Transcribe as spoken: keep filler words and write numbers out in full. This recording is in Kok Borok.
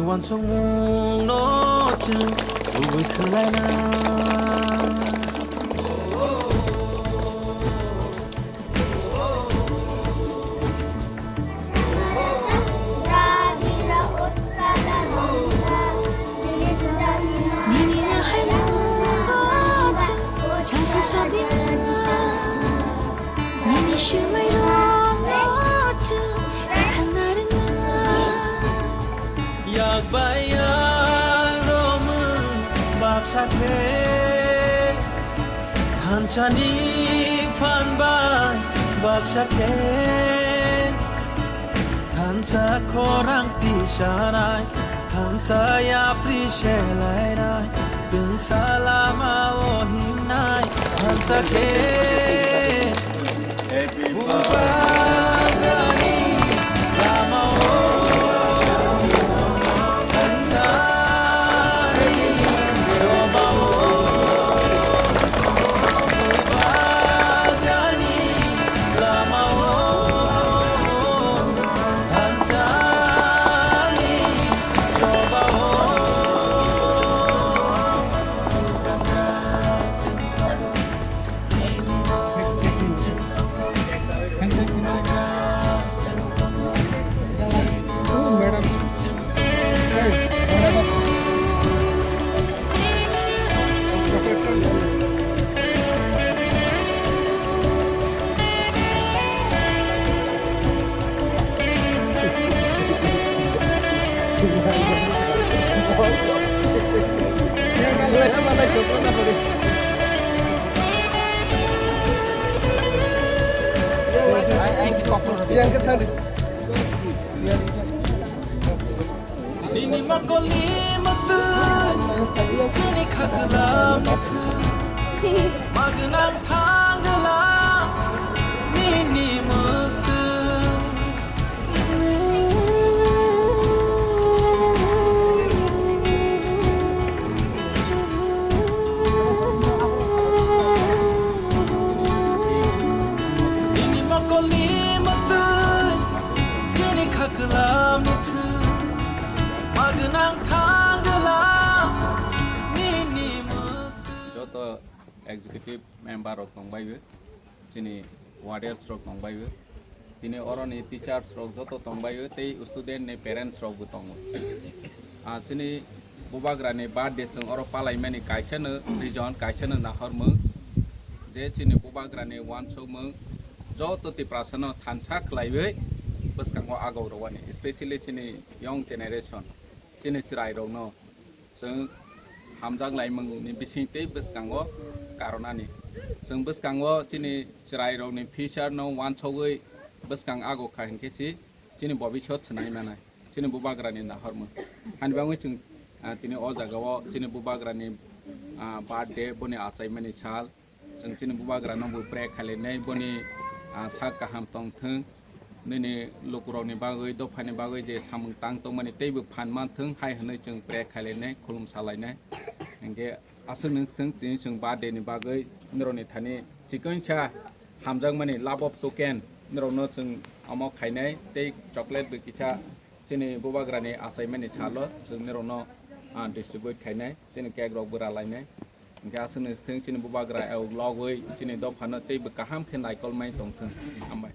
Uansukmungno chwng kubui khlaina. Nini naharmungo chwng salsa sabina. Nini swmai rokno chwng thangna rwngna. Yak bai yak romwi baksa khe, thansani phan bai baksa khe, thansa khorang tisanai, thansa yapri selainai, twngsa lama o himnai, thansa khe. Yang ke tadi. Nini makoli mutu, nini khaklam mutu, magnang thangla, nini mutu. Nini mokolni mwtwi, nini khaklamni thwi, magwnang thangla nini mwtwi. Joto executive member rok tongbaio. Chini warriors rok tongbaio, tini oroni teachers rok joto tongbaio, tei student ni parents rok bo tongo. Ah, chini bubagra ni birthday chwng oro palaimani kaisa no reason, kaisa no nahormung, je chini bubagra ni uansukmung joto Tiprasa no thansa khlaiwi bwskango agok rwani, especially chini young generation, chini chwrai rok no. Chwng hamjak laimungni bising tei bwskango karonani. Chwng bwskango chini chwrairokni future no uansugwi bwskang agok kha hinkhe si chini bobisot swnai manai, chini bubagrani nahormung. Hani bagwi chwng, ah, tini o jagao chini bubagrani, ah, birthday, boni achaimani sal. Chwng chini bubagrano bo pray khailai nai, boni, ah, sak kaham tong thung, nini lukurokni bagwi, dophani bagwi je samung tang tongmani teibo phan man thung hai hwnwi chwng pray khailai nai, khulum salai nai. Hinkhe aswk nung thung, tini chwng birthday ni bagwi norokni thani chikon sa hamjakmani love of token norokno chwng omo khainai tei chocolate bo kisa chini bubagrani achaimani salo chwng norokno, ah, distribute khainai, chini cake rok bo ralainai. Hingke aswkno thung chini bubagra, eh, logwi chini dophano teibo kaham khe naikolmai tongthung. Hambai.